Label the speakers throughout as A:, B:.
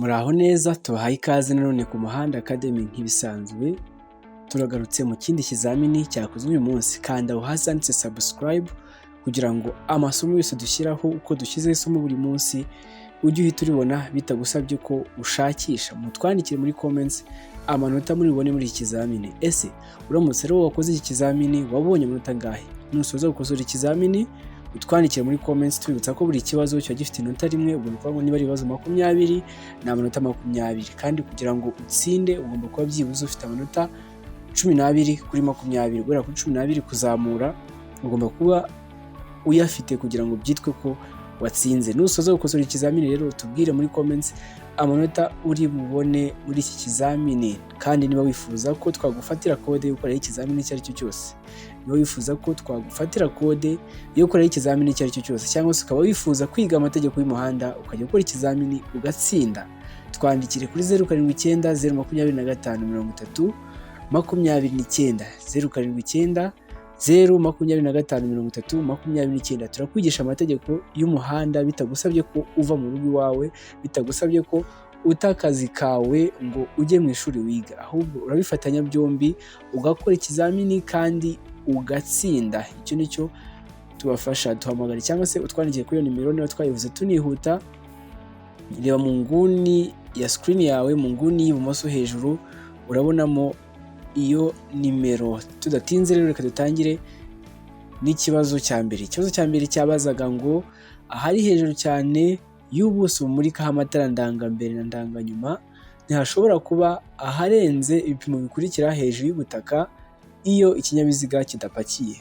A: Muraho neza, tubahaye ikaze nanone ku Muhanda Academy. Nk'ibisanzwe turagarutse mu kindi kizamini cyakozwe uyu munsi. Kanda aho hasi handitse subscribe kugira ngo amasomo yose dushyiraho, uko dushyizeho isomo buri munsi, ujye uhita uribona bitagusabye ko ushakisha. Mutwandikire muri comments amanota muri bubone muri iki kizamini. Ese uramutse rero wakoze iki kizamini, wabonye amanota angahe? Nusoza gukosora ikizamini, utwandikire muri comments. Tubibutsa ko buri kibazo kiba gifite inota 1. Ubwo ni ukuvuga ngo niba ari ibibazo 20, ni amanota 20. Kandi kugira ngo utsinde, ugomba kuba byibuze ufite amanota 12 kuri 20. Guhera kuri 12 kuzamura ugomba kuba uyafite kugira ngo byitwe ko watsinze. Nusoza gukosora ikizamini rero, tubwire muri comments amanota uri bubone muri iki kizamini. Kandi niba wifuza ko twagufatira kode yo gukoreraho ikizamini icyo ari cyo cyose, niba wifuza ko twagufatira kode yo gukoreraho ikizamini icyo ari cyo cyose, cyangwa se ukaba wifuza kwiga amategeko y'umuhanda ukajya gukora ikizamini ugatsinda, twandikire kuri 0790253029, 0790253029. Turakwigisha amategeko y'umuhanda bitagusabye ko uva mu rugo iwawe, bitagusabye ko uta akazi kawe ngo ujye mu ishuri wiga. Ahubwo urabifatanya byombi, ugakora ikizamini kandi ugatsinda. Icyo ni cyo tubafasha. Duhamagare cyangwa se utwandikiye kuri iyo nimero. Niba twayivuze tunihuta, reba mu nguni ya screen yawe, mu nguni y'ibumoso hejuru urabonamo iyo nimero. Tudatinze rero, reka dutangire n'ikibazo cya mbere. Ikibazo cya mbere cyabazaga ngo: ahari hejuru cyane y'ubuso bumurikaho amatara ndangambere na ndanganyuma ntihashobora kuba aharenze ibipimo bikurikira hejuru y'ubutaka iyo ikinyabiziga kidapakiye.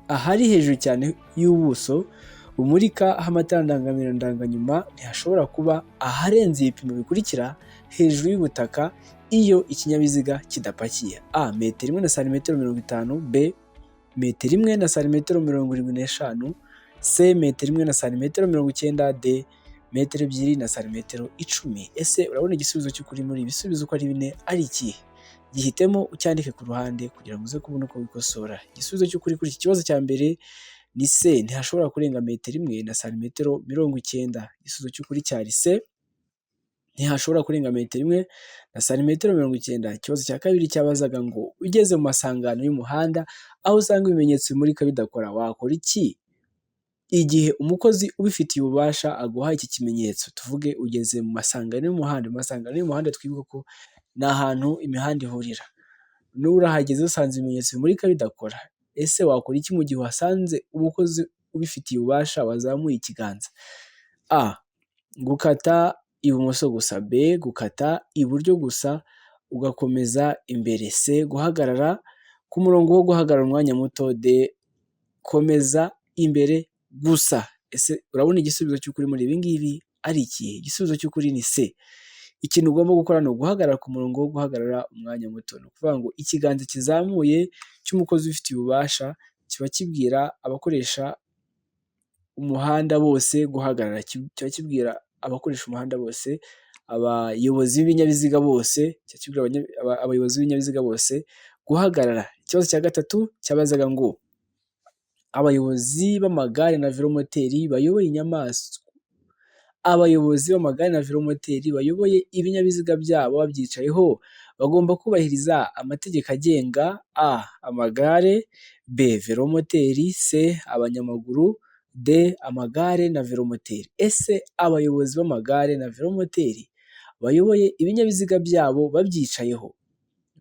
A: Ahari hejuru cyane y'ubuso bumurika amatara ndangambere na ndanganyuma ntihashobora kuba aharenze ibipimo bikurikira hejuru y'ubutaka iyo ikinyabiziga kidapakiye: A, metero 1 na santimetero 50; B, metero 1 na santimetero 75; C, metero 1 na santimetero 90; D, metero 2 na santimetero 10. Ese urabona igisubizo cy'ukuri muri ibi bisubizo uko ari bine ari ikihe? Gihitemo ucyandike ku ruhande kugira ngo uze kubona uko wikosora. Igisubizo cy'ukuri kuri iki kibazo cya mbere ni C, ntihashobora kurenga metero 1 na santimetero 90. Igisubizo cy'ukuri cyari C, ntihashobora kurenga metero 1 na santimetero 90. Ikibazo cya kabiri cyabazaga ngo: ugeze mu masangano y'umuhanda aho usanga ibimenyetso bimurika bidakora, wakora iki igihe umukozi ubifitiye ububasha aguha iki kimenyetso? Tuvuge ugeze mu masangano y'umuhanda. Mu masangano y'umuhanda, twibuke ko ni ahantu imihanda ihurira. N'urahageze usanze ibimenyetso bimurika bidakora, ese wakora iki mu gihe uhasanze umukozi ubifitiye ububasha wazamuye ikiganza? A, gukata ibumoso gusa; B, gukata iburyo gusa ugakomeza imbere; C, guhagarara ku murongo wo guhagarara umwanya muto; D, komeza imbere gusa. Ese urabona igisubizo cy'ukuri muri ibi ngibi ari ikihe? Igisubizo cy'ukuri ni C. Ikintu ugomba gukora ni uguhagarara ku murongo wo guhagarara umwanya muto. Ni ukuvuga ngo ikiganza kizamuye cy'umukozi ubifitiye ububasha kiba kibwira abakoresha umuhanda bose guhagarara, kiba kibwira abakoresha umuhanda bose, abayobozi b'ibinyabiziga bose, kiba kibwira abayobozi b'ibinyabiziga bose guhagarara. Ikibazo cya gatatu cyabazaga ngo: abayobozi b'amagare na velomoteri bayoboye inyamaswa, abayobozi b'amagare na velomoteri bayoboye ibinyabiziga byabo babyicayeho bagomba kubahiriza amategeko agenga: A, amagare; B, velomoteri; C, abanyamaguru; D, amagare na velomoteri. Ese abayobozi b'amagare na velomoteri bayoboye ibinyabiziga byabo babyicayeho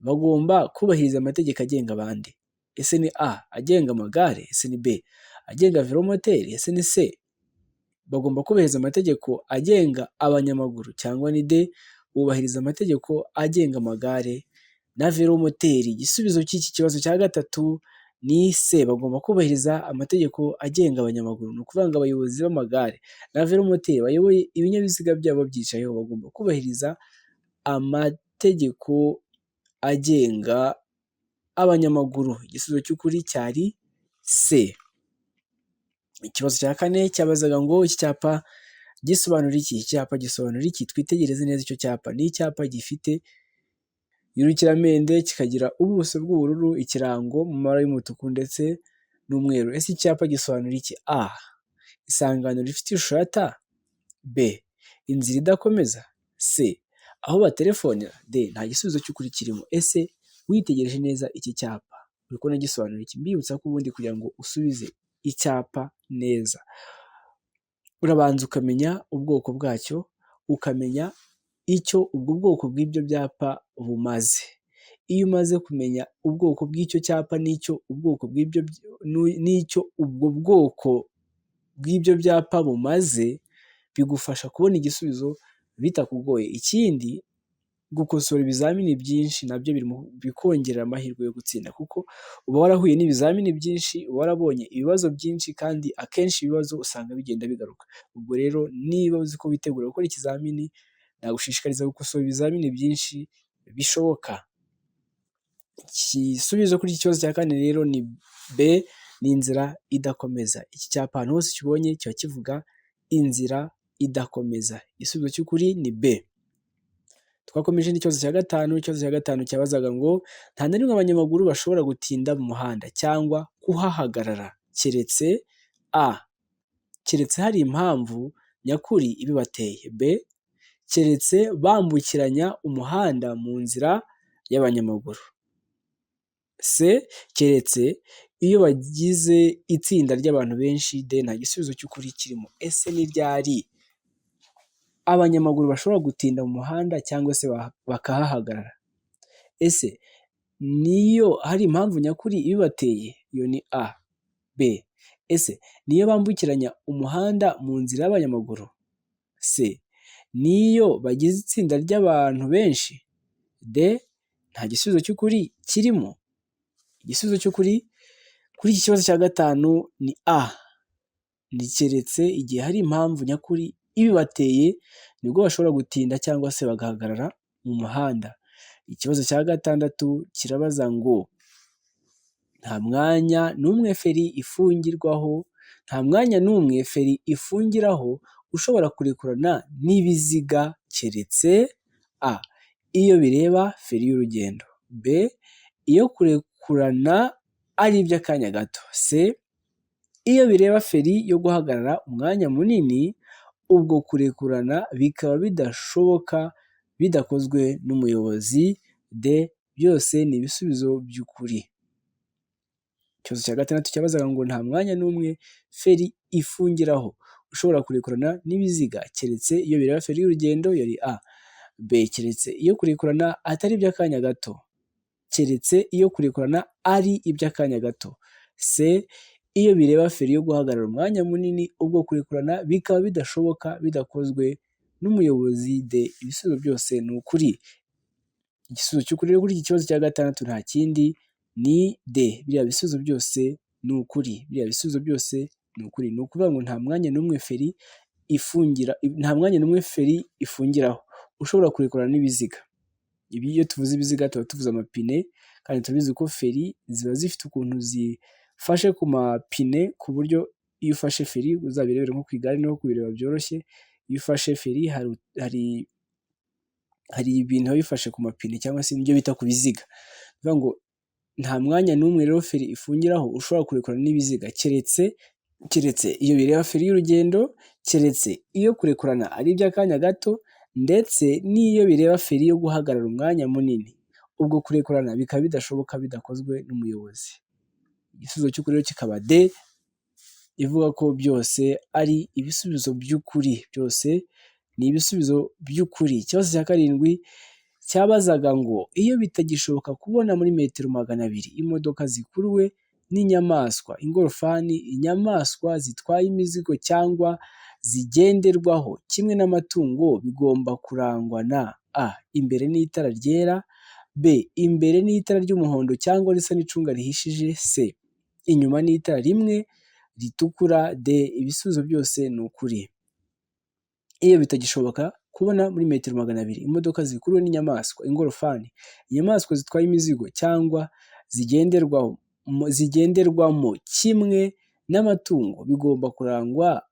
A: bagomba kubahiriza amategeko agenga abandi? Ese ni A, agenga amagare? Ese ni B, agenga velomoteri? Ese ni C, bagomba kubahiriza amategeko agenga abanyamaguru? Cyangwa ni D, bubahiriza amategeko agenga amagare na velomoteri? Igisubizo cy'iki kibazo cya gatatu ni C, bagomba kubahiriza amategeko agenga abanyamaguru. Ni ukuvuga ngo abayobozi b'amagare na velomoteri bayoboye ibinyabiziga byabo babyicayeho bagomba kubahiriza amategeko agenga abanyamaguru. Igisubizo cy'ukuri cyari C. Ikibazo cya kane cyabazaga ngo: iki cyapa gisobanura iki? Iki cyapa gisobanura iki? Twitegereze neza icyo cyapa. Ni icyapa gifite urukiramende, kikagira ubuso bw'ubururu, ikirango mu mabara y'umutuku ndetse n'umweru. Ese icyapa gisobanura iki? A, isangano rifite ishusho ya T; B, Inzira idakomeza. C. Aho batelefonera. D. Nta gisubizo cy'ukuri kirimo. Ese witegereje neza iki cyapa, uri kubona gisobanura iki? Mbibutsa ko ubundi kugira ngo usubize icyapa neza, urabanza ukamenya ubwoko bwacyo, ukamenya icyo ubwo bwoko bw'ibyo byapa bumaze. Iyo umaze kumenya ubwoko bw'icyo cyapa n'icyo ubwoko bw'ibyo n'icyo ubwo bwoko bw'ibyo byapa bumaze, bigufasha kubona igisubizo bitakugoye. Ikindi, gukosora ibizamini byinshi nabyo biri mu bikongerera amahirwe yo gutsinda, kuko uba warahuye n'ibizamini byinshi, uba warabonye ibibazo byinshi, kandi akenshi ibibazo usanga bigenda bigaruka. Ubwo rero niba uzi ko witegura gukora ikizamini, nagushishikariza gukosora ibizamini byinshi bishoboka. Igisubizo kuri iki kibazo cya kane rero ni B, ni inzira idakomeza. Iki cyapa ahantu hose ukibonye kiba kivuga inzira idakomeza. Igisubizo cy'ukuri ni B. Twakomeje n'ikibazo cya gatanu. Ikibazo cya gatanu cyabazaga ngo: nta na rimwe abanyamaguru bashobora gutinda mu muhanda cyangwa kuhahagarara keretse: A. Keretse hari impamvu nyakuri ibibateye. B. Keretse bambukiranya umuhanda mu nzira y'abanyamaguru. C. Keretse iyo bagize itsinda ry'abantu benshi. D. Nta gisubizo cy'ukuri kirimo. Ese ni ryari abanyamaguru bashobora gutinda mu muhanda cyangwa se bakahahagarara? Ese niyo hari impamvu nyakuri ibibateye? Iyo ni A. B. Ese niyo bambukiranya umuhanda mu nzira y'abanyamaguru? C. Niyo bagize itsinda ry'abantu benshi? D. Nta gisubizo cy'ukuri kirimo. Igisubizo cy'ukuri kuri iki kibazo cya gatanu ni A. Ni keretse igihe hari impamvu nyakuri ibibateye, nibwo bashobora gutinda cyangwa se bagahagarara mu muhanda. Ikibazo cya gatandatu kirabaza ngo: nta mwanya n'umwe feri ifungirwaho, nta mwanya n'umwe feri ifungiraho ushobora kurekurana n'ibiziga keretse: A. Iyo bireba feri y'urugendo. B. Iyo kurekurana ari iby'akanya gato. C. Iyo bireba feri yo guhagarara umwanya munini, ubwo kurekurana bikaba bidashoboka bidakozwe n'umuyobozi. D. Byose ni ibisubizo by'ukuri. Ikibazo cya gatandatu cyabazaga ngo: nta mwanya n'umwe feri ifungiraho ushobora kurekurana n'ibiziga keretse iyo bireba feri y'urugendo, yari A. B. Keretse iyo kurekurana atari iby'akanya gato. Keretse iyo kurekurana ari iby'akanya gato. C. Iyo bireba feri yo guhagarara umwanya munini, ubwo kurekurana bikaba bidashoboka bidakozwe n'umuyobozi. D. Ibisubizo byose ni ukuri. Igisubizo cy'ukuri rero kuri iki kibazo cya gatandatu nta kindi, ni D. Biriya bisubizo byose ni ukuri. Biriya bisubizo byose ni ukuri. Ni ukuvuga ngo nta mwanya n'umwe feri ifungira, nta mwanya n'umwe feri ifungiraho ushobora kurekurana n'ibiziga. Ibi iyo tuvuze ibiziga tuba tuvuze amapine, kandi turabizi ko feri ziba zifite ukuntu zifashe ku mapine, ku buryo iyo ufashe feri, uzabirebere nko ku igare niho kubireba byoroshye, iyo ufashe feri hari ibintu biba bifashe ku mapine cyangwa se ibyo bita ku biziga. Ni ukuvuga ngo nta mwanya n'umwe rero feri ifungiraho ushobora kurekurana n'ibiziga keretse iyo bireba feri y'urugendo, keretse iyo kurekurana ari iby'akanya gato, ndetse n'iyo bireba feri yo guhagarara umwanya munini, ubwo kurekurana bikaba bidashoboka bidakozwe n'umuyobozi. Igisubizo cy'ukuri rero kikaba D, ivuga ko byose ari ibisubizo by'ukuri, byose ni ibisubizo by'ukuri. Ikibazo cya karindwi cyabazaga ngo: iyo bitagishoboka kubona muri metero 200 imodoka zikuruwe n'inyamaswa, ingorofani, inyamaswa zitwaye imizigo cyangwa zigenderwaho kimwe n'amatungo, bigomba kurangwa na: A. Imbere n'itara ryera. B. Imbere n'itara ry'umuhondo cyangwa risa n'icunga rihishije. C. Inyuma n'itara rimwe ritukura. D. Ibisubizo byose ni ukuri. Iyo bitagishoboka kubona muri metero 200 imodoka zikuruwe n'inyamaswa, ingorofani, inyamaswa zitwaye imizigo cyangwa zigenderwamo kimwe n'amatungo, bigomba kurangwa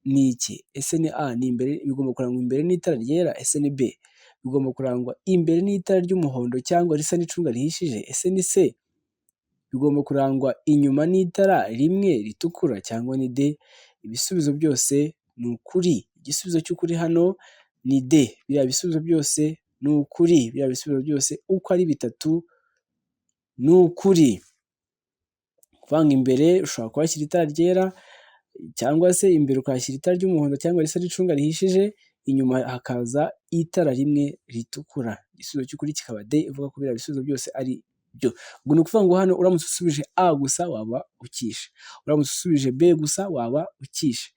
A: n'iki? Ese ni A, ni imbere, bigomba kurangwa imbere n'itara ryera? Ese ni B, bigomba kurangwa imbere n'itara ry'umuhondo cyangwa risa n'icunga rihishije? Ese ni C, bigomba kurangwa inyuma n'itara rimwe ritukura? Cyangwa ni D, ibisubizo byose ni ukuri. Igisubizo cy'ukuri hano ni D. Biriya bisubizo byose ni ukuri. Biriya bisubizo byose uko ari bitatu ni ukuri. Kuvanga imbere ushobora kuhashyira itara ryera, cyangwa se imbere ukahashyira itara ry'umuhondo cyangwa risa n'icunga rihishije, inyuma hakaza itara rimwe ritukura. Igisubizo cy'ukuri kikaba D, ivuga ko biriya bisubizo byose ari byo. Ubwo ni ukuvuga ngo hano uramutse usubije A gusa waba ukishe, uramutse usubije B gusa waba ukishe,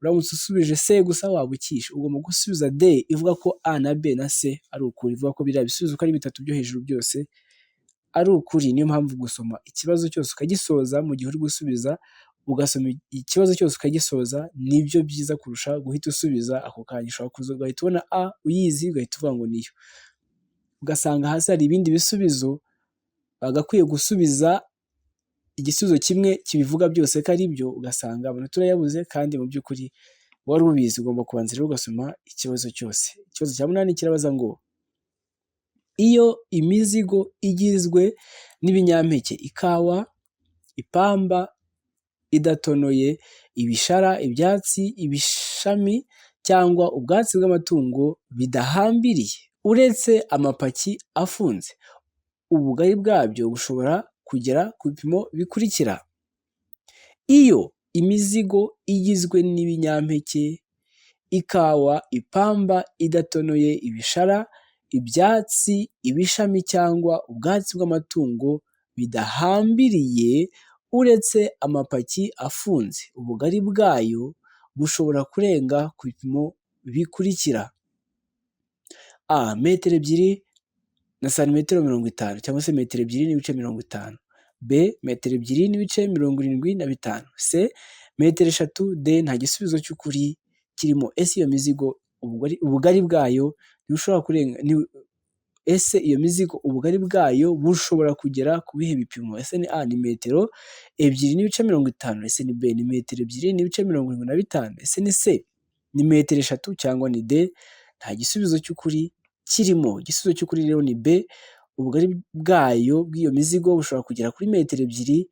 A: uramutse usubije C gusa waba ukishe. Ugomba gusubiza D ivuga ko A na B na C ari ukuri, ivuga ko biriya bisubizo uko ari bitatu byo hejuru byose ari ukuri. Niyo mpamvu gusoma ikibazo cyose ukagisoza mu gihe uri gusubiza, ugasoma ikibazo cyose ukagisoza, nibyo byiza kurusha guhita usubiza ako kanya. Ushobora kuza ugahita ubona A uyizi, ugahita uvuga ngo niyo, ugasanga hasi hari ibindi bisubizo bagakwiye gusubiza igisubizo kimwe kibivuga byose ko ari byo, ugasanga amanota urayabuze kandi mu by'ukuri wari ubizi. Ugomba kubanza rero ugasoma ikibazo cyose. Ikibazo cya munani kirabaza ngo: iyo imizigo igizwe n'ibinyampeke, ikawa, ipamba idatonoye, ibishara, ibyatsi, ibishami cyangwa ubwatsi bw'amatungo bidahambiriye, uretse amapaki afunze, ubugari bwabyo bushobora kugera ku bipimo bikurikira: Iyo imizigo igizwe n'ibinyampeke, ikawa, ipamba idatonoye, ibishara, ibyatsi, ibishami cyangwa ubwatsi bw'amatungo bidahambiriye, uretse amapaki afunze, ubugari bwayo bushobora kurenga ku bipimo bikurikira: A metero 2 na santimetero 50, cyangwa se metero 2.50; B metero 2.75; C metero 3; D nta gisubizo cy'ukuri kirimo. Ese iyo mizigo ubugari bwayo ntibushobora kurenga? Ese iyo mizigo ubugari bwayo bushobora kugera ku bihe bipimo? Ese ni A ni metero 2.50? Ese ni B ni metero 2.75? Ese ni C ni metero 3? Cyangwa ni D nta gisubizo cy'ukuri kirimo? Igisubizo cy'ukuri rero ni B. Ubugari bwayo bw'iyo mizigo bushobora kugera kuri metero 2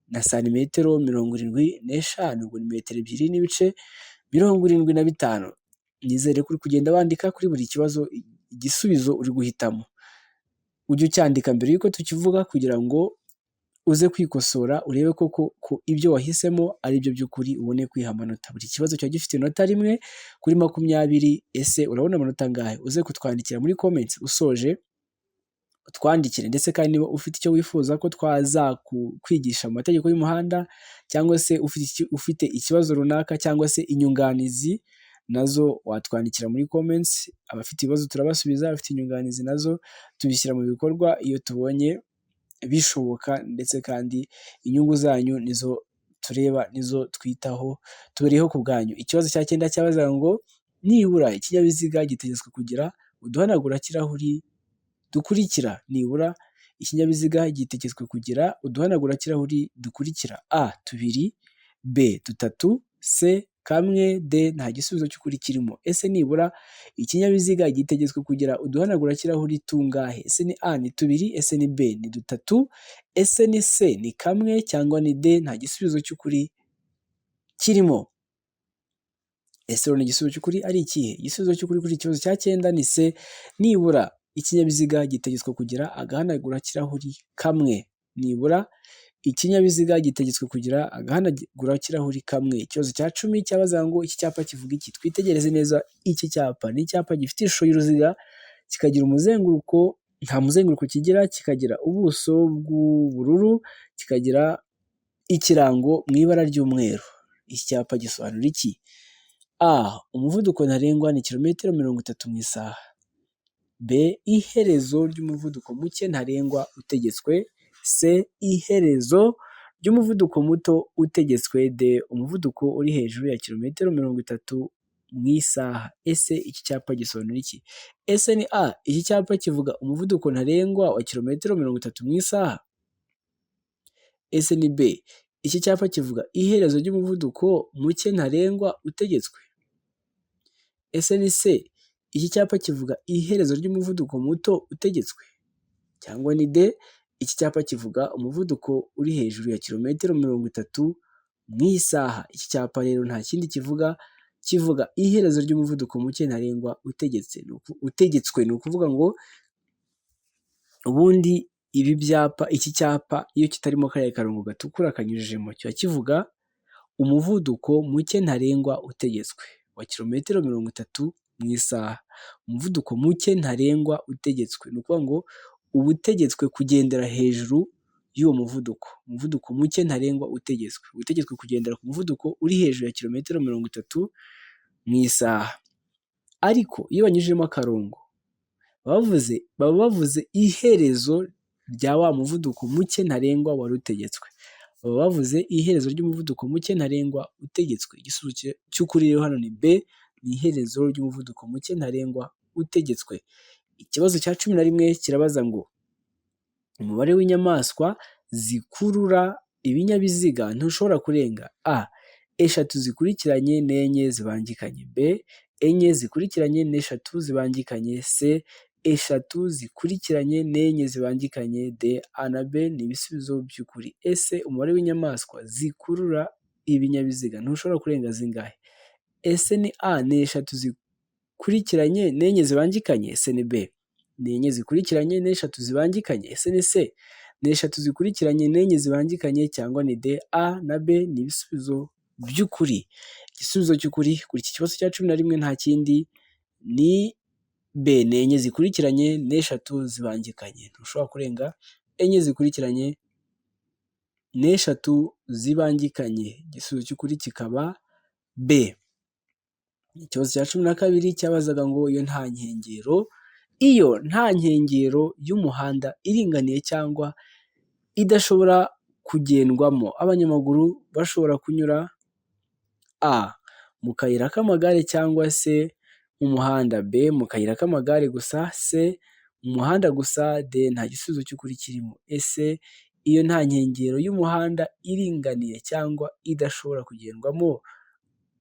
A: na santimetero 75, ubwo ni metero 2.75. Nizere ko uri kugenda wandika kuri buri kibazo igisubizo uri guhitamo. Ujye ucyandika mbere y'uko tukivuga kugira ngo uze kwikosora, urebe koko ko ibyo wahisemo ari byo by'ukuri, ubone kwiha amanota. Buri kibazo kiba gifite inota 1 kuri 20. Ese urabona amanota angahe? Uze kutwandikira muri comments usoje, utwandikire. Ndetse kandi niba ufite icyo wifuza ko twazakwigisha mu mategeko y'umuhanda, cyangwa se ufite ikibazo runaka, cyangwa se inyunganizi, nazo watwandikira muri comments. Abafite ibibazo turabasubiza, abafite inyunganizi nazo tubishyira mu bikorwa iyo tubonye bishoboka. Ndetse kandi inyungu zanyu nizo tureba, nizo twitaho, tubariho ku bwanyu. Ikibazo cya cyenda cyabazaga ngo: nibura ikinyabiziga gitegetswe kugira uduhanagurakirahuri dukurikira. Nibura ikinyabiziga gitegetswe kugira uduhanagurakirahuri dukurikira: A tubiri, B dutatu, C kamwe, D nta gisubizo cy'ukuri kirimo. Ese nibura ikinyabiziga gitegetswe kugira uduhanagurakirahuri tungahe? Ese ni A ni tubiri? Ese ni B ni dutatu? Ese ni C ni kamwe? Cyangwa ni D nta gisubizo cy'ukuri kirimo? Ese urabona igisubizo cy'ukuri ari ikihe? Igisubizo cy'ukuri kuri iki kibazo cya cyenda ni C. Nibura ikinyabiziga gitegetswe kugira agahanagura-kirahuri kamwe. Nibura ikinyabiziga gitegetswe kugira agahanagura-kirahuri kamwe. Ikibazo cya 10 cyabazaga ngo: iki cyapa kivuga iki? Twitegereze neza iki cyapa. Ni icyapa gifite ishusho y'uruziga, kikagira umuzenguruko, nta muzenguruko kigira, kikagira ubuso bw'ubururu, kikagira ikirango mu ibara ry'umweru. Iki cyapa gisobanura iki? A umuvuduko ntarengwa ni kilometero 30 mu isaha. B iherezo ry'umuvuduko muke ntarengwa utegetswe. C iherezo ry'umuvuduko muto utegetswe. D umuvuduko uri hejuru ya kilometero 30 mu isaha. Ese iki cyapa gisobanura iki? Ese ni A iki cyapa kivuga umuvuduko ntarengwa wa kilometero 30 mu isaha? Ese ni B iki cyapa kivuga iherezo ry'umuvuduko muke ntarengwa utegetswe? Ese ni C iki cyapa kivuga iherezo ry'umuvuduko muto utegetswe? Cyangwa ni D iki cyapa kivuga umuvuduko uri hejuru ya kilometero 30 mu isaha? Iki cyapa rero nta kindi kivuga, Kivuga iherezo ry'umuvuduko muke ntarengwa utegetse utegetswe. Ni ukuvuga ngo ubundi ibi byapa, iki cyapa iyo kitarimo kariya karongo gatukura kanyujijemo, kiba kivuga umuvuduko muke ntarengwa utegetswe wa kilometero 30 mu isaha. Umuvuduko muke ntarengwa utegetswe, ni ukuvuga ngo uba utegetswe kugendera hejuru y'uwo muvuduko. Umuvuduko muke ntarengwa utegetswe, utegetswe kugendera ku muvuduko uri hejuru ya kilometero 30 mu isaha. Ariko iyo banyujijemo akarongo baba bavuze iherezo rya wa muvuduko muke ntarengwa wari utegetswe. Baba bavuze iherezo ry'umuvuduko muke ntarengwa utegetswe. Igisubizo cy'ukuri rero hano ni B, ni iherezo ry'umuvuduko muke ntarengwa utegetswe. Ikibazo cya 11 kirabaza ngo umubare w'inyamaswa zikurura ibinyabiziga ntushobora kurenga: A, eshatu zikurikiranye n'enye zibangikanye; B, enye zikurikiranye n'eshatu zibangikanye; C, eshatu zikurikiranye n'enye zibangikanye; D, A na B ni ibisubizo by'ukuri. Ese umubare w'inyamaswa zikurura ibinyabiziga ntushobora kurenga zingahe? Ese ni A, ni eshatu zikurikiranye n'enye zibangikanye? Ese ni B, ni enye zikurikiranye n'eshatu zibangikanye? Ese ni C, ni eshatu zikurikiranye n'enye zibangikanye? Cyangwa ni D, A na B ni ibisubizo by'ukuri? Igisubizo cy'ukuri kuri iki kibazo cya 11 nta kindi ni B, ni enye zikurikiranye n'eshatu zibangikanye. Ntushobora kurenga enye zikurikiranye n'eshatu zibangikanye. Igisubizo cy'ukuri kikaba B. Ikibazo cya 12 cyabazaga ngo iyo nta nkengero y'umuhanda iringaniye cyangwa idashobora kugendwamo, abanyamaguru bashobora kunyura: A, mu kayira k'amagare cyangwa se mu muhanda; B, mu kayira k'amagare gusa; C, mu muhanda gusa; D, nta gisubizo cy'ukuri kirimo. Ese iyo nta nkengero y'umuhanda iringaniye cyangwa idashobora kugendwamo,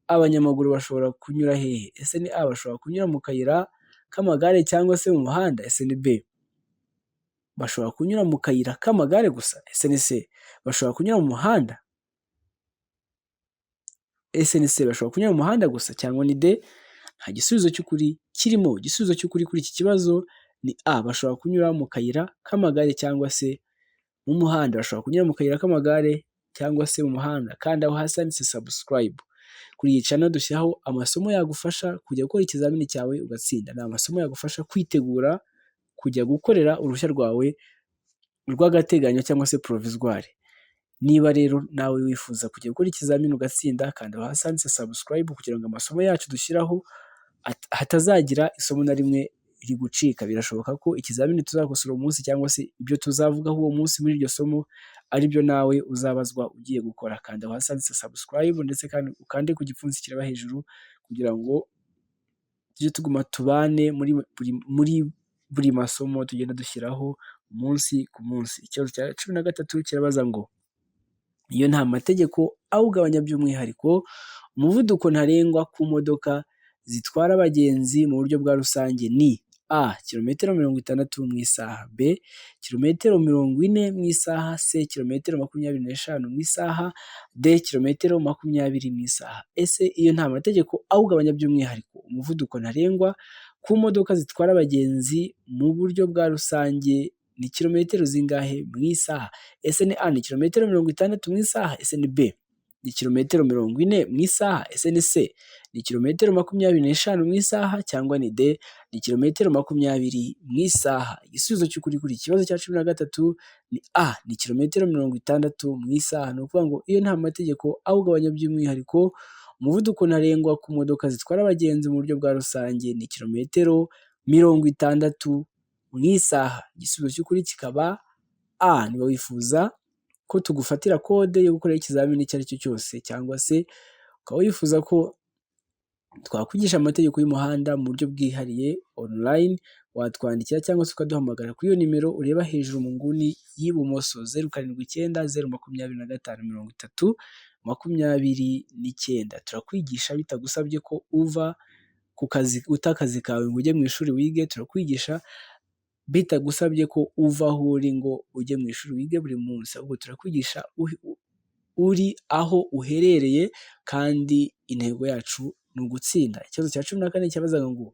A: abanyamaguru bashobora kunyura hehe? Ese ni A, bashobora kunyura mu kayira k'amagare cyangwa se mu muhanda? Ese ni B, bashobora kunyura mu kayira k'amagare gusa? Ese ni C, bashobora kunyura mu muhanda? Ese ni C, bashobora kunyura mu muhanda gusa? Cyangwa ni D, nta gisubizo cy'ukuri kirimo? Igisubizo cy'ukuri kuri iki kibazo ni A, bashobora kunyura mu kayira k'amagare cyangwa se mu muhanda. Bashobora kunyura mu kayira k'amagare cyangwa se mu muhanda. Kandi aho hasi handitse subscribe. Kuri iyi channel dushyiraho amasomo yagufasha kujya gukora ikizamini cyawe ugatsinda. Ni amasomo yagufasha kwitegura kujya gukorera uruhushya rwawe rw'agateganyo cyangwa se provisoire. Niba rero nawe wifuza kujya gukora ikizamini ugatsinda, kanda aho hasi handitse subscribe kugira ngo amasomo yacu dushyiraho hatazagira isomo na rimwe rigucika. Birashoboka ko ikizamini tuzakosora uwo munsi cyangwa se ibyo tuzavugaho uwo munsi muri iryo somo ari byo nawe uzabazwa ugiye gukora. Kanda aho hasi handitse subscribe, ndetse kandi ukande ku gipfunsi kireba hejuru kugira ngo tujye tuguma tubane muri buri masomo tugenda dushyiraho umunsi ku munsi. Ikibazo cya 13 kirabaza ngo iyo nta mategeko awugabanya by'umwihariko, umuvuduko ntarengwa ku modoka zitwara abagenzi mu buryo bwa rusange ni: A, kilometero 60 mu isaha; B, kilometero 40 mu isaha; C, kilometero 25 mu isaha; D, kilometero 20 mu isaha. Ese iyo nta mategeko awugabanya by'umwihariko, umuvuduko ntarengwa ku modoka zitwara abagenzi mu buryo bwa rusange ni kilometero zingahe mu isaha? Ese ni A, ni kilometero 60 mu isaha? Ese ni B, ni kilometero 40 mu isaha? Ese ni C, ni kilometero 25 mu isaha? Cyangwa ni D, ni kilometero 20 mu isaha? Igisubizo cy'ukuri kuri iki kibazo cya 13 ni A, ni kilometero 60 mu isaha. Ni ukuvuga ngo iyo nta mategeko awugabanya by'umwihariko, umuvuduko ntarengwa ku modoka zitwara abagenzi mu buryo bwa rusange ni kilometero 60 mu isaha. Igisubizo cy'ukuri kikaba A. Niba wifuza ko tugufatira kode yo gukoreraho ikizamini icyo ari cyo cyose, cyangwa se ukaba wifuza ko twakwigisha amategeko y'umuhanda mu buryo bwihariye online, watwandikira cyangwa se ukaduhamagara kuri iyo nimero ureba hejuru mu nguni y'ibumoso, 0790253029. Turakwigisha bitagusabye ko uva ku kazi, uta akazi kawe ngo ujye mu ishuri wige. Turakwigisha bitagusabye ko uva aho uri ngo ujye mu ishuri wige buri munsi, ahubwo turakwigisha uri aho uherereye, kandi intego yacu ni ugutsinda. Ikibazo cya 14 cyabazaga ngo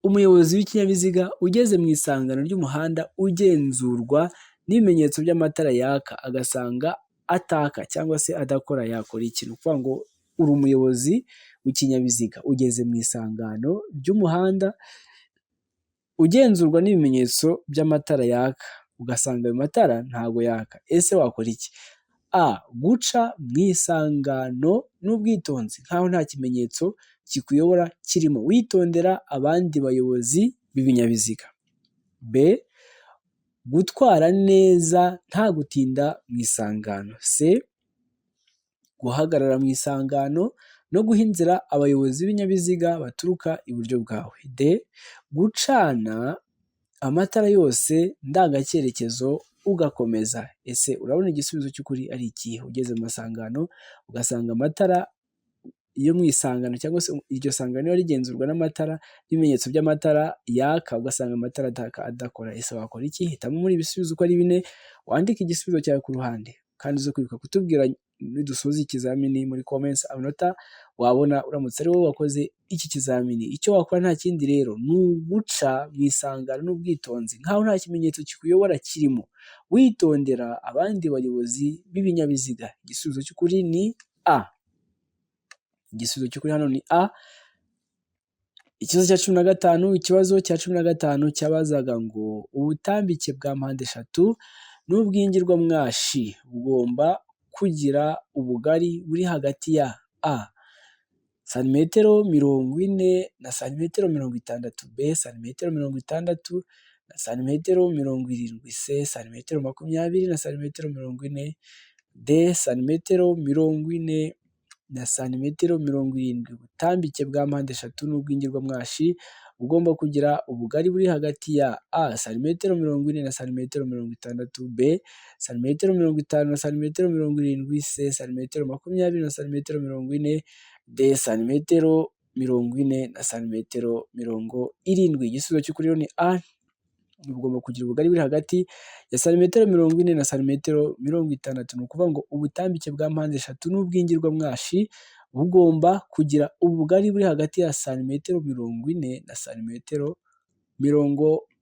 A: umuyobozi w'ikinyabiziga ugeze mu isangano ry'umuhanda ugenzurwa n'ibimenyetso by'amatara yaka agasanga ataka cyangwa se adakora yakora iki? Ni ukuvuga ngo uri umuyobozi w'ikinyabiziga ugeze mu isangano ry'umuhanda ugenzurwa n'ibimenyetso by'amatara yaka, ugasanga ayo matara ntago yaka, ese wakora iki? A. Guca mu isangano n'ubwitonzi nkaho nta kimenyetso kikuyobora kirimo, witondera abandi bayobozi b'ibinyabiziga. B. Gutwara neza nta gutinda mu isangano. C. Guhagarara mu isangano no guha inzira abayobozi b'ibinyabiziga baturuka iburyo bwawe. D. Gucana amatara yose ndangacyerekezo ugakomeza. Ese urabona igisubizo cy'ukuri ari ikihe? Ugeze mu masangano ugasanga amatara yo mu isangano cyangwa se iryo sangano niba rigenzurwa n'amatara n'ibimenyetso by'amatara yaka, ugasanga amatara adakora, ese wakora iki? Hitamo muri ibi bisubizo uko ari bine, wandike igisubizo cyawe ku ruhande, kandi uze kwibuka kutubwira nidusoza ikizamini muri comments amanota wabona uramutse ari wowe wakoze iki kizamini. Icyo wakora nta kindi rero ni uguca mu isangano n'ubwitonzi nkaho nta kimenyetso kikuyobora kirimo, witondera abandi bayobozi b'ibinyabiziga. Igisubizo cy'ukuri ni A. Igisubizo cy'ukuri hano ni A. Ikibazo cya 15, ikibazo cya 15 cyabazaga ngo ubutambike bwa mpande eshatu n'ubw'ingirwamwashi bugomba kugira ubugari buri hagati ya A. Santimetero 40 na santimetero 60, B. Santimetero 60 na santimetero 70, C. Santimetero 20 na santimetero 40, D. Santimetero 40 na santimetero 70. Ubutambike bwa mpande eshatu n'ubw'ingirwamwashi bugomba kugira ubugari buri hagati ya A. Santimetero 40 na santimetero 60, B. Santimetero 50 na santimetero 70, C. Santimetero 20 na santimetero 40, D. Santimetero 40 na santimetero 70. Igisubizo cy'ukuri ni A. Bugomba kugira ubugari buri hagati ya santimetero 40 na santimetero 60. Ni ukuvuga ngo ubutambike bwa mpande eshatu n'ubw'ingirwamwashi bugomba kugira ubugari buri hagati ya santimetero 40 na santimetero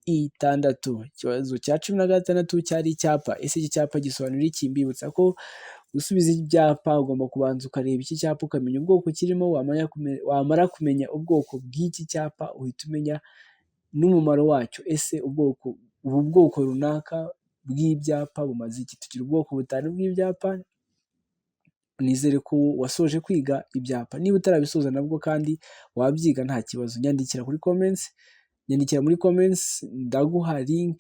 A: 60. Ikibazo cya 16 cyari icyapa. Ese iki cyapa gisobanura iki? Mbibutsa ko gusubiza ibyapa ugomba kubanza ukareba iki cyapa ukamenya ubwoko kirimo, wamara kumenya ubwoko bw'iki cyapa uhita umenya n'umumaro wacyo. Ese ubwoko ubu bwoko runaka bw'ibyapa bumaze iki? Tugira ubwoko butanu bw'ibyapa, nizere ko wasoje kwiga ibyapa. Niba utarabisoza nabwo kandi wabyiga nta kibazo, nyandikira kuri comments, nyandikira muri comments ndaguha link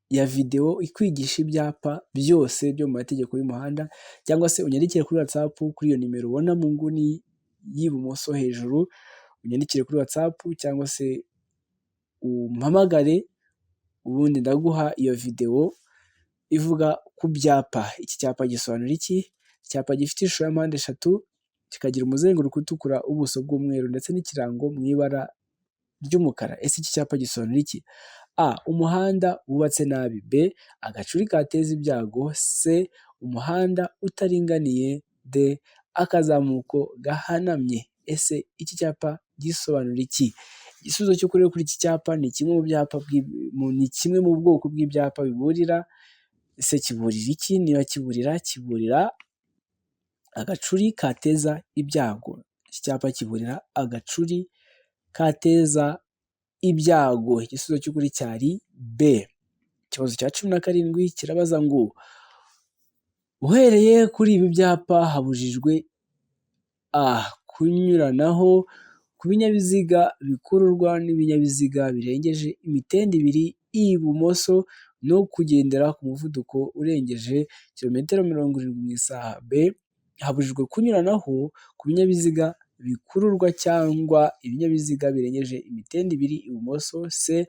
A: ya videwo ikwigisha ibyapa byose byo mu mategeko y'umuhanda, cyangwa se unyandikire kuri WhatsApp kuri iyo nimero ubona mu nguni y'ibumoso hejuru, unyandikire kuri WhatsApp cyangwa se umpamagare ubundi ndaguha iyo videwo ivuga ku byapa. Iki cyapa gisobanura iki? Icyapa gifite ishusho ya mpande eshatu, kikagira umuzenguruko utukura, ubuso bw'umweru ndetse n'ikirango mu ibara ry'umukara. Ese iki cyapa gisobanura iki? A. Umuhanda wubatse nabi. B. Agacuri kateza ibyago. C. Umuhanda utaringaniye. D. Akazamuko gahanamye. Ese iki cyapa gisobanura iki? Igisubizo cy'ukuri kuri iki cyapa ni kimwe mu byapa, ni kimwe mu bwoko bw'ibyapa biburira. Ese kiburira iki? Niba kiburira, kiburira agacuri kateza ibyago. Iki cyapa kiburira agacuri kateza ibyago. Igisubizo cy'ukuri cyari B. Ikibazo cya 17 kirabaza ngo uhereye kuri ibi byapa habujijwe A. Kunyuranaho ku binyabiziga bikururwa n'ibinyabiziga birengeje imitende ibiri ibumoso no kugendera ku muvuduko urengeje kilometero 70 mu isaha. B. Habujijwe kunyuranaho ku binyabiziga bikururwa cyangwa ibinyabiziga birengeje imitende ibiri ibumoso. C.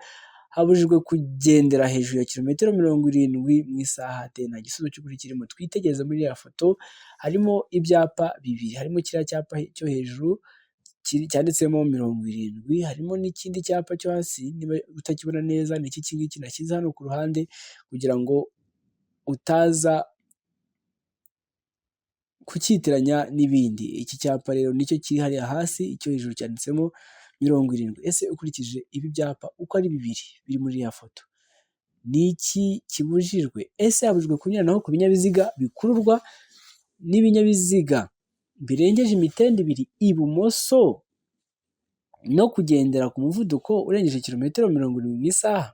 A: Habujijwe kugendera hejuru ya kilometero 70 mu isaha. D. Nta gisubizo cy'ukuri kirimo. Twitegereze muri iriya foto harimo ibyapa bibiri, harimo kiriya cyapa cyo hejuru cyanditsemo 70, harimo n'ikindi cyapa cyo hasi, niba utakibona neza ni iki ngiki nashyize hano ku ruhande kugira ngo utaza kucyitiranya n'ibindi. Iki cyapa rero nicyo kiri hariya hasi, icyo hejuru cyanditsemo 70. Ese ukurikije ibi byapa uko ari bibiri biri muri iriya foto, ni iki kibujijwe? Ese habujijwe kunyuranaho ku binyabiziga bikururwa n'ibinyabiziga birengeje imitende ibiri ibumoso no kugendera ku muvuduko urengeje kilometero 70 mu isaha?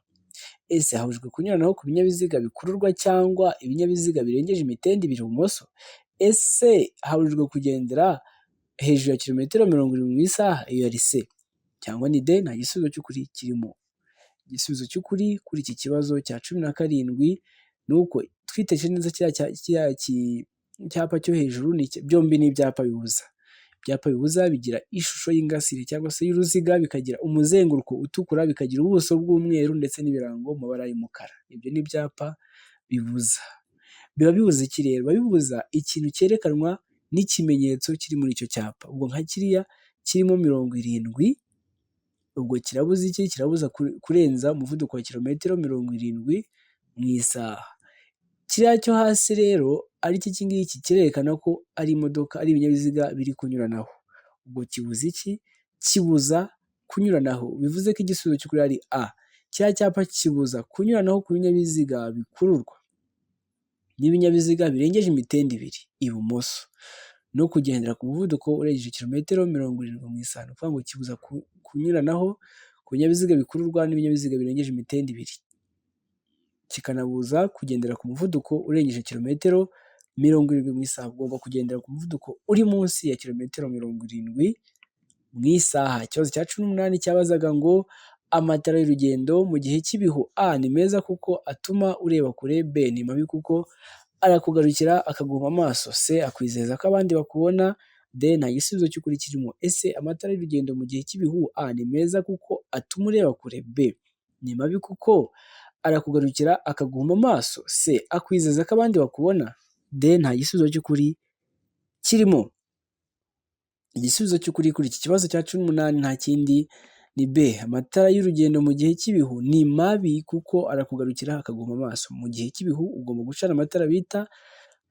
A: Ese habujijwe kunyuranaho ku binyabiziga bikururwa cyangwa ibinyabiziga birengeje imitende ibiri ibumoso? Ese habujijwe kugendera hejuru ya kilometero 70 mu isaha? Iyo yari C cyangwa ni D? Nta gisubizo cy'ukuri kirimo. Igisubizo cy'ukuri kuri iki kibazo cya 17 ni uko twitegereje neza kiriya cyapa cyo hejuru, byombi ni ibyapa bibuza. Ibyapa bibuza bigira ishusho y'ingasire cyangwa se y'uruziga, bikagira umuzenguruko utukura, bikagira ubuso bw'umweru ndetse n'ibirango mu mabara y'umukara. Ibyo ni ibyapa bibuza. Biba bibuza iki rero? Biba bibuza ikintu cyerekanwa n'ikimenyetso kiri muri icyo cyapa. Ubwo nka kiriya kirimo 70, ubwo kirabuza iki? Kirabuza kurenza umuvuduko wa kilometero 70 mu isaha. Kiriya cyo hasi rero aricyo iki ngiki kirerekana ko ari imodoka, ari ibinyabiziga biri kunyuranaho. Ubwo kibuza iki? Kibuza kunyuranaho, bivuze ko igisubizo cy'ukuri ari A. Kiriya cyapa kibuza kunyuranaho ku binyabiziga bikururwa n'ibinyabiziga birengeje imitende ibiri ibumoso no kugendera ku muvuduko urengeje kilometero 70 mu isaha. Ni ukuvuga ngo kibuza kunyuranaho ku binyabiziga bikururwa n'ibinyabiziga birengeje imitende ibiri. Kikanabuza kugendera ku muvuduko urengeje kilometero 70 mu isaha. Ugomba kugendera ku muvuduko uri munsi ya kilometero 70 mu isaha. Ikibazo cya 18 cyabazaga ngo amatara y'urugendo mu gihe cy'ibihu: A ni meza kuko atuma ureba kure, B ni mabi kuko arakugarukira akaguhuma amaso, C akwizeza ko abandi bakubona, D nta gisubizo cy'ukuri kirimo. Ese amatara y'urugendo mu gihe cy'ibihu: A ni meza kuko atuma ureba kure, B ni mabi kuko arakugarukira akaguhuma amaso, C akwizeza ko abandi bakubona, D nta gisubizo cy'ukuri kirimo. Igisubizo cy'ukuri kuri iki kibazo cya 18 nta kindi ni B. Amatara y'urugendo mu gihe cy'ibihu ni mabi kuko arakugarukira akaguhuma amaso. Mu gihe cy'ibihu ugomba gucana amatara bita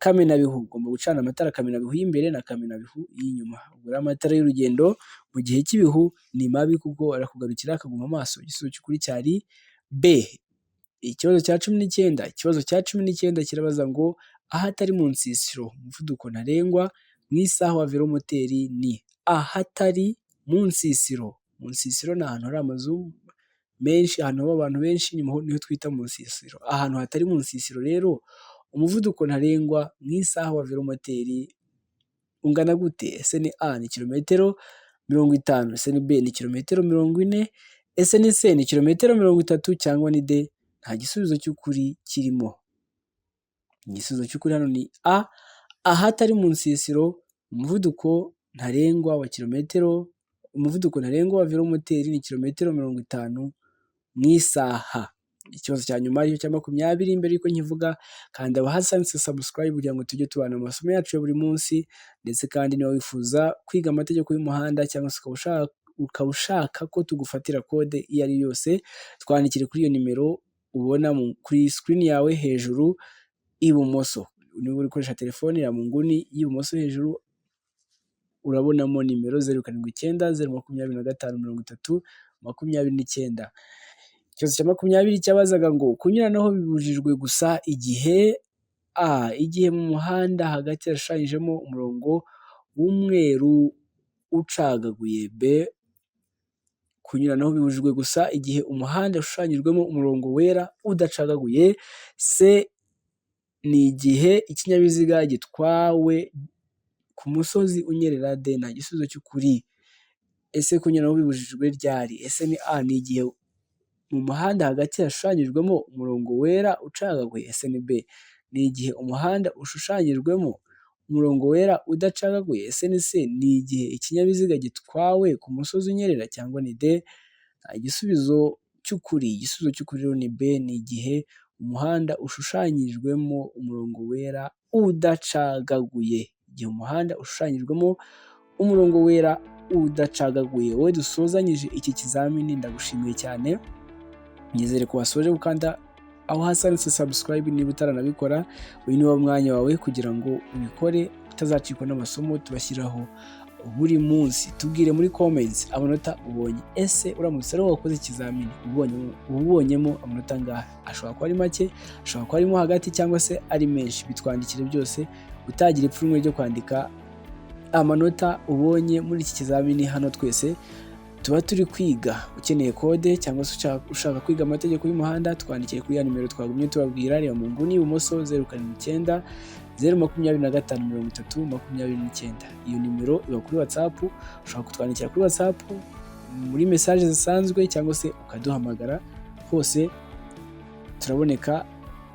A: kamenabihu. Ugomba gucana amatara kamenabihu y'imbere na kamenabihu y'inyuma. Ubwo rero amatara y'urugendo mu gihe cy'ibihu ni mabi kuko arakugarukira akaguhuma amaso. Igisubizo cy'ukuri cyari B. Ikibazo cya 19. Ikibazo cya 19 kirabaza ngo ahatari mu nsisiro umuvuduko ntarengwa mu isaha wa velomoteri ni? Ahatari mu nsisiro. Mu nsisiro ni ahantu hari amazu menshi, ahantu haba abantu benshi niho twita mu nsisiro. Ahantu hatari mu nsisiro rero umuvuduko ntarengwa mu isaha wa velomoteri ungana gute? Ese ni A ni kilometero 50? Ese ni B ni kilometero 40? Ese ni C ni kilometero 30? Cyangwa ni D nta gisubizo cy'ukuri kirimo? Igisubizo cy'ukuri hano ni A. Ahatari mu nsisiro umuvuduko ntarengwa wa kilometero, umuvuduko ntarengwa wa velomoteri ni kilometero 50 mu isaha. Ikibazo cya nyuma aricyo cya 20, mbere y'uko nkivuga, kanda aho hasi handitse subscribe kugira ngo tujye tubana mu masomo yacu ya buri munsi. Ndetse kandi niba wifuza kwiga amategeko y'umuhanda cyangwa se ukaba ushaka ko tugufatira kode iyo ari yo yose, twandikire kuri iyo nimero ubona kuri screen yawe hejuru ibumoso. Niba uri gukoresha telefone ya mu nguni y'ibumoso hejuru urabonamo nimero 0790253029. Ikibazo cya 20 cyabazaga ngo kunyuranaho bibujijwe gusa igihe: A igihe mu muhanda hagati hashushanyijemo umurongo w'umweru ucagaguye, B kunyuranaho bibujijwe gusa igihe umuhanda ushushanyijwemo umurongo wera udacagaguye, C ni igihe ikinyabiziga gitwawe ku musozi unyerera, D nta gisubizo cy'ukuri. Ese kunyuranaho bibujijwe ryari? Ese ni A ni igihe mu muhanda hagati hashushanyijwemo umurongo wera ucagaguye? Ese ni B ni igihe umuhanda ushushanyijwemo umurongo wera udacagaguye? Ese ni C ni igihe ikinyabiziga gitwawe ku musozi unyerera? Cyangwa ni D nta gisubizo cy'ukuri? Igisubizo cy'ukuri rero ni B, ni igihe umuhanda ushushanyijwemo umurongo wera udacagaguye. Igihe umuhanda ushushanyijwemo umurongo wera udacagaguye. Wowe dusozanyije iki kizamini, ndagushimiye cyane. Nizere ko wasoje gukanda aho hasi handitse subscribe. Niba utaranabikora, uyu ni wo mwanya wawe kugira ngo ubikore. utazacikwa n'amasomo tubashyiraho buri munsi. Tubwire muri comments amanota ubonye. Ese uramutse ari wowe wakoze ikizamini, ubonyemo amanota angahe? Ashobora kuba ari make, ashobora kuba arimo hagati cyangwa se ari menshi. Bitwandikire byose, utagira ipfunwe ryo kwandika amanota ubonye muri iki kizamini. Hano twese tuba turi kwiga. Ukeneye kode cyangwa se ushaka kwiga amategeko y'umuhanda, twandikire kuri ya nimero twagumye tubabwira. Reba mu nguni y'ibumoso: 0790 25 30 29. Iyo nimero iba kuri WhatsApp. Ushobora kutwandikira kuri WhatsApp muri message zisanzwe cyangwa se ukaduhamagara, hose turaboneka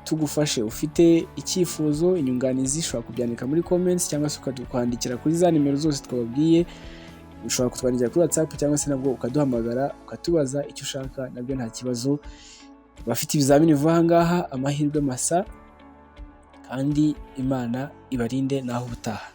A: tugufashe. Ufite icyifuzo, inyunganizi, ushobora kubyandika muri comments cyangwa se ukatwandikira kuri za nimero zose twababwiye. Ushobora kutwandikira kuri WhatsApp cyangwa se nabwo ukaduhamagara ukatubaza icyo ushaka, nabyo nta kibazo. Abafite ibizamini vuba aha ngaha, amahirwe masa kandi Imana ibarinde. Naho ubutaha.